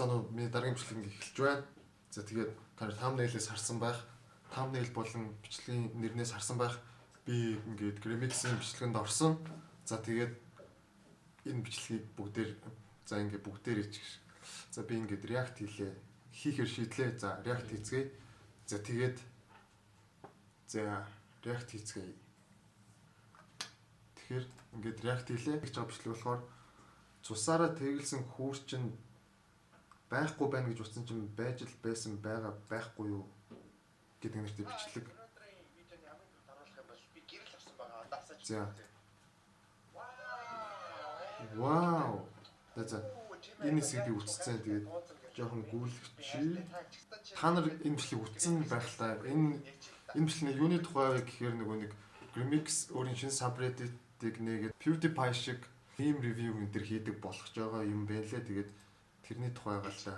Одоо миний дараагийн бичлэг ингэ эхэлж байна. За, тэгээд та нар thumbnail-ээс харсан байх. Thumbnail болон бичлэгийн нэрнээс харсан байх. Би ингээд Grimix-ийн бичлэгэнд орсон. За, тэгээд энэ бичлэгийг бүгдээр, за, ингээд бүгдээр ич. За, би ингээд react хийлээ. Хийхээр шийдлээ. За, react хийцгээе. За, тэгээд за react хийцгээе. Тэгэхээр ингээд react хийлээ. Гэж байгаа бичлэг болохоор цусаараа тэглэсэн хүүр чинь байхгүй байна гэж утсан чинь байж л байсан байгаа байхгүй юу гэдэг нэртэй бичлэг. Өнөөдрийн видеоны хамгийн түрүүнд харуулах юм бол би гэрэл авсан байгаа. Одоо асаач. За. Вау. За за. Энэ хэсгийг би үтцсэн. Тэгээд жоохон гүйлгчий. Та нар энэ бичлэг үтсэн байх л та. Энэ бичлэг юуны тухай вэ гэхээр нөгөө нэг Remix өөрийн шинэ subreddit-ийг нээгээд PewDiePie шиг meme review энэ төр хийдэг болгож байгаа юм байна лээ. Тэгээд тэрний тухай байгаа л та.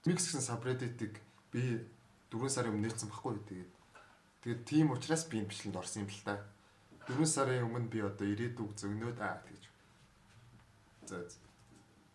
Remix гэсэн subreddit-ийг би 4 сарын өмнө нээсэн байхгүй юу. Тэгээд тийм учраас би энэ бичлэгэнд орсон юм л та. 4 сарын өмнө би одоо ирээдүг зөгнөөд аа тэгж. За.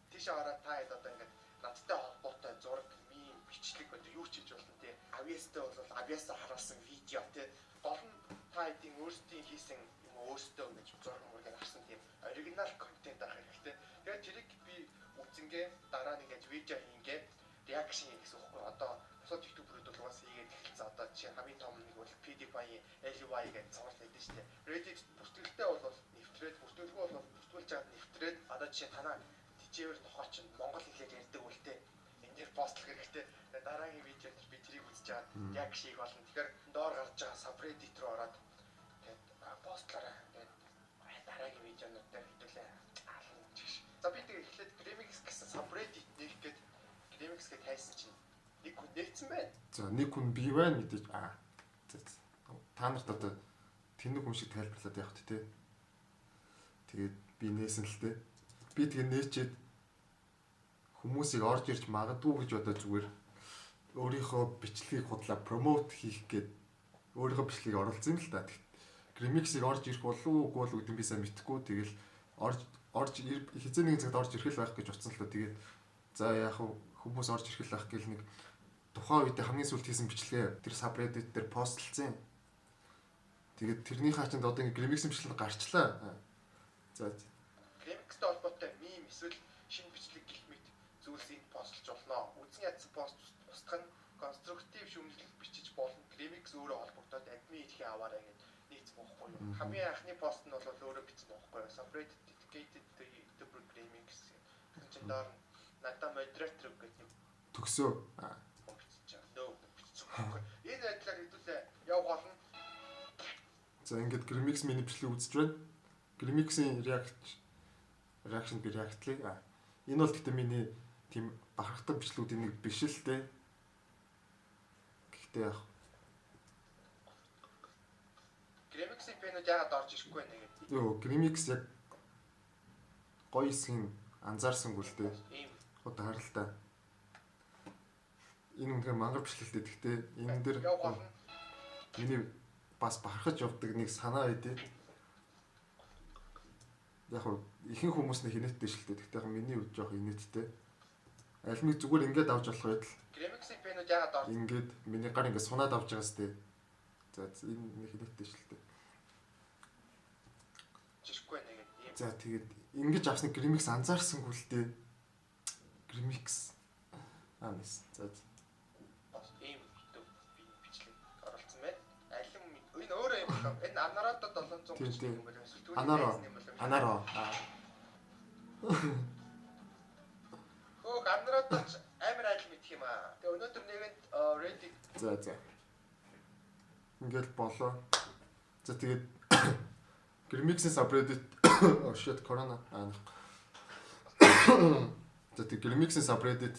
Тийшээ ороод та хэд одоо ингээд надтай холбоотой зураг, meme, бичлэг одоо юу ч хийж болно те. Авьяастай бол авьяасаа харуулсан видео те. Гол нь та хэдийн өөрсдийн хийсэн юм, өөрсдөө ингэж зураг мургийг авсан тийм original контент авах хэрэгтэй. Тэгээд тэрийг би үзэнгээ дараа нь ингэж видео хийнгээ reaction хийнэ гэсэн үг байхгүй. Одоо бусад YouTuber үүд бол угаасаа хийгээд эхэлсэн. Одоо жишээ хамгийн том нэг бол PewDiePie, LY гэдэг цуврал байдаг шүү дээ. Reddit бүртгэлтэй бол нэвтрээд, бүртгэлгүй бол бүртгүүлж аваад нэвтрээд, одоо жишээ танаа тижээвэр нохоо чинь монгол хэлээр ярьдаг үл те. Энэ дээр постлох хэрэгтэй. Тэгээ дараагийн видео дээр би тэрийг үзэж аваад reaction хийх болно. Тэгэхээр доор гарч байгаа subreddit руу ороод тэгээд постлоорой. Тэгээд дараагийн видеонууд дээр хэдүүлээ аална чигш. За, би тэгээ эхлээд Remix гэсэн subreddit нээх гээд Remix гэж хайсан чинь нэг хүн нээсэн байна. За, нэг хүн бий байна мэдээж. Аа. За. Та нарт одоо тэнэг хүн шиг тайлбарлаад явах тэ. Тэгээд би нээсэн л тэ. Би тэгээ нээчээд хүмүүсийг орж ирж магадгүй гэж одоо зүгээр өөрийнхөө бичлэгийг худлаа promote хийх гээд өөрийнхөө бичлэгийг оруулсан юм л та. Remix-ийг орж ирэх болов уу, үгүй болов гэдэг нь би сайн мэдэхгүй. Тэгэл орж орж хэзээ нэгэн цагт орж ирэх л байх гэж утсан л та. Тэгээд за, яг хүмүүс орж ирэх л байх гэл нэг тухайн үед хамгийн сүүлд хийсэн бичлэгээ тэр subreddit дээр постлцсан. Тэгээд тэрнийхээ чинд одоо ингэ Remix бичлэг гарчлаа. За. Remix-тэй холбоотой meme эсвэл шинэ бичлэг гэх мэт зүйлс энд постлж болно. Үзэн ядсан пост устгах нь, конструктив шүүмжлэл бичиж болно. Remix өөрөө холбогдоод админ эрхээ аваарай гэж нийцсэн байхгүй юу? Хамгийн анхны пост нь бол өөрөө бичсэн байхгүй юу? Subreddit dedicated to YouTuber Remix гэсэн чинь доор нь надаа модератор гэж нэг төгсөө. бичиж байгаа. Нөө бичсэн байхгүй. Энэ байдлаар хэдүүлээ явах болно. За, ингээд Remix миний бичлэг үзэж байна. Remix-ийн reaction би react лээ. Энэ бол гэхдээ миний тийм бахархдаг бичлэгүүдийн нэг биш л дээ. Гэхдээ яг Remix-ийн fan үүд яагаад орж ирэхгүй байна гэдэг. Йоо, Remix яг гоё хэсгийг анзаарсангүй л дээ. Ийм Одоо харалтаа. Энэ үнэхээр мангар бичлэгтэй. Гэхдээ энэ дэр явах болно. Миний бас бахархаж явдаг нэг санаа байдээ. Яг хөө ихэнх хүмүүс нэг инээдтэй шилтэй. Гэхдээ яг миний хувьд жоох инээдтэй. Альмыг зүгээр ингээд авч болох байтал Remix-ийн fan үүд яагаад орж ингээд миний гар ингээд сунаад авч байгаас тээ. За, энэ нэг инээдтэй шилтэй. Ирэхгүй байна гэдэг. Ийм За, тэгээд ингэж авсныг Remix анзаарсангүй л дээ. Remix. Аа мис. За. Бас ийм YouTube би бичлэг оруулсан байна. Алин энэ өөрөө юм болов. Энэ Анарада 731 юм болов. Эсвэл түүний Анаро. найз нь юм болов. Анаро. Аа. Хөөх, Анарада ч амар айл мэдх юм аа. Тэгээ өнөөдөр нэгэнд Reddit За. Ингээл болоо. За, тэгээд Remix-ийн subreddit, oh shit, corona. Аа. За, тэгээд Remix-ийн subreddit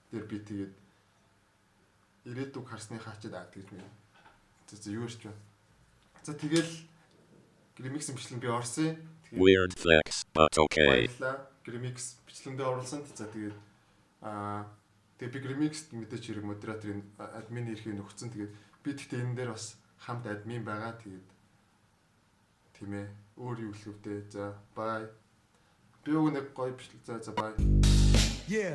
дээр би тэгээд ирээдүг харсны хаачид аа тэгж мэн. За, юу ярьч вэ? За, тэгэл Remix-ийн бичлэг би орсон. Тэгээд Weird flex, but okay. баярлалаа. Remix бичлэгэндээ оруулсан. За, тэгээд тэгээ би Remix мэдээч хэрэг модераторын админ эрхийг өгсөн. Тэгээд би тэгтээ энэ дээр бас хамт админ байгаа. Тэгээд тийм ээ. Өөр юу хэлэх вэ? За, bye. Би уг нэг гоё бичлэг, за за, bye. Yeah.